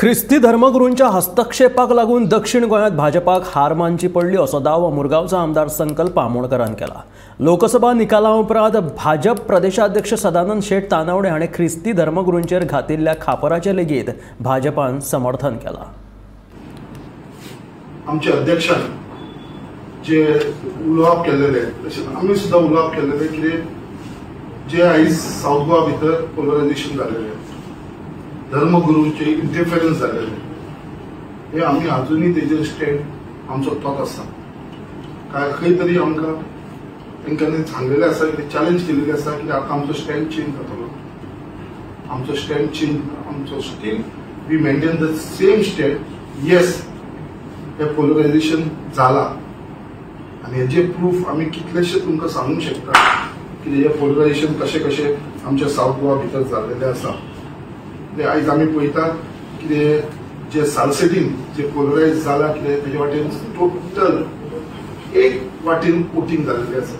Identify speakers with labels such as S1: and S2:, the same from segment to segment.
S1: ख्रिस्ती धर्मगुरूंच्या हस्तक्षेपाक लागून दक्षिण गोंयांत भाजपाक हार मानची पडली असो दावो मुरगांवचो आमदार संकल्प आमोणकरान केला। लोकसभा निकाला उपरांत भाजप प्रदेशाध्यक्ष सदानंद शेट तानावडे हाणें ख्रिस्ती धर्मगुरूंचेर घातिल्ल्या खापराचें लेगीत भाजपान समर्थन केलां।
S2: आमचे अध्यक्षान जे उलोवप केलेले तशें आमी सुद्दां उलोवप केलेले कितें जे आयज सावथ गोवा भितर पोलरायझेशन जालेलें, धर्मगुरूंचे इंटरफेरन्स जालेले, हे आमी अजुनूय तेजेर स्टँड आमचो तोच आसा। काय खंय तरी आमकां तेंच्यांनी सांगलेलें आसा कितें, चॅलेंज केलेली आसा की आतां आमचो स्टँड चेंज जातलो, आमचो स्टँड चेंज, आमचो still we maintain the same stand. Yes, हे पोलरायझेशन जाला आनी हेजे प्रूफ आमी कितलेशे तुमकां सांगूंक शकता की हे पोलरायझेशन कशें कशें आमच्या सावथ गोवा भितर जाल्लेलें आसा। आयज आमी पळयता कितें जे सालसेटीन जे पोलरायज जाला कितें तेजे वाटेन टोटल एक वाटेन वोटींग जाल्लें आसा।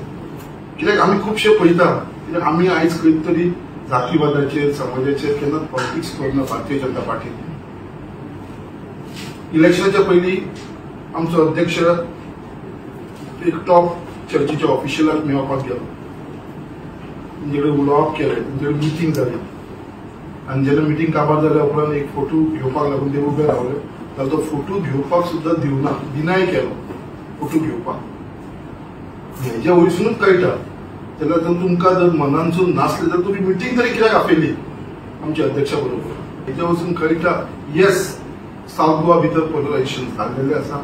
S2: कित्याक आमी खुबशे पळयता कित्याक आमी आयज खंय तरी जातीवादाचेर समाजाचेर केन्ना पॉलिटिक्स करना। भारतीय जनता पार्टीन इलेक्शनाच्या पयलीं आमचो अध्यक्ष एक टॉप चर्चीच्या ऑफिशियलाक मेळपाक गेलो, तेंचे कडेन उलोवप केलें, तेंचे कडेन मिटींग जाली आनी जेन्ना मिटींग काबार जाल्या उपरांत एक फोटो घेवपाक लागून ते उबे रावले जाल्यार तो फोटो घेवपाक सुद्दां दिवना, डिनाय केलो फोटो घेवपाक। हेज्या वयसूनच कळटा जाल्यार जर तुमकां जर मनानसून नासलें जाल्यार तुमी मिटींग तरी कित्याक आपयली आमच्या अध्यक्षा बरोबर। हेज्या वचून कळटा येस, सावथ गोवा भितर पोलरायझेशन जाल्लेलें आसा।